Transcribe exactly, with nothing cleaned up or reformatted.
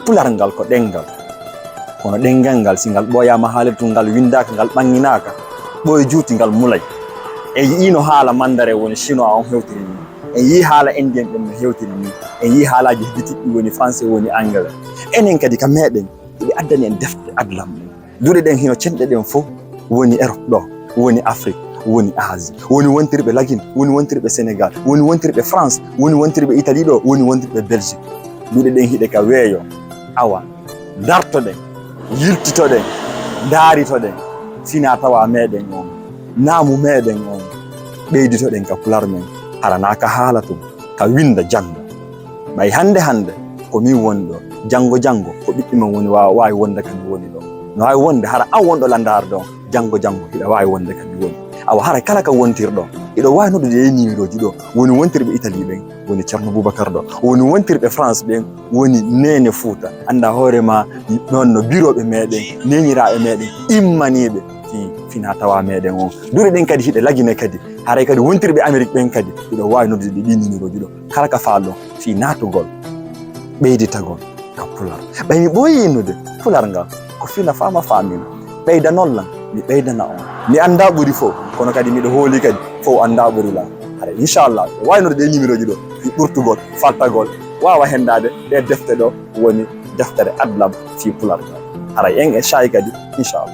Pular ngal ko ɗemngal, kono ɗemngal ngal, si ngal ɓooyaama haalirde, ngal winndaaka, ngal ɓannginaka, ɓooye juuti ngal mulay. En yiino haala mandare woni chinois on hewtiri ni. En yii haala indien ɓen no hewtiri ni. En yii haalaaji hedditiɗɗi woni français, woni anglais. Enen kadi ka meɗen, hiɓe addani en defte adlam ɗen. Duɗe ɗen hino cenɗe ɗen fof woni Europe ɗo, woni Afrique, woni Asie, woni wontirɓe Lagine, woni wontirɓe Sénégal, woni wontirɓe France, woni wontirɓe Italie ɗo, woni wontirɓe Belgique. Duɗe ɗen hiɗe ka weeyo. Awa, dartoɗen, yiltitoɗen, daaritoɗen, fina tawa meɗen on, naamu meɗen on, ɓeyditoɗen ka pular men, hara na ka haala tun, ka winda janngo. Ɓay hannde hannde ko min woni ɗo, janngo janngo ko ɓiɓɓe men woni wa-, waawi wonde ka mi woni ɗo. No waawi wonde hara an wonɗo Landaar ɗo, janngo janngo hiɗa waawi wonde ka mi woni. Awa hara kala ka wontirɗo, hiɗo waawi noddude e numéroji ɗo, woni wontirɓe Italie ɓen, woni Ceerno Boubacar ɗo, woni wontirɓe France ɓen, woni Neene Fuuta. Annda hoore ma, ɗon no birooɓe meɗen, neñiraaɓe meɗen, immaniiɓe fi-, fina tawa meɗen on. Duɗe ɗen kadi hiɗe Lagine kadi, haray kadi wontirɓe Amérique ɓen kadi, hiɗo waawi noddude ɗi numéroji ɗo. Kala ka faalɗon, fi naatugol, ɓeyditagol ka pular. Ɓay mi ɓooyi innude, pular ngal ko fina faama faamina. Ɓeydanon lan, mi ɓeydana on. Mi annda ɓuri fof, kono kadi miɗo hooli kadi fof annda ɓuri lan. Hara inchallah, o waawi noddude ɗe numéroji ɗo, fi ɓurtugol, faltagol, waawa henndaade ɗe defte ɗo woni deftere adlam fi pular ngal. Haray en e caayi kadi, inchallah.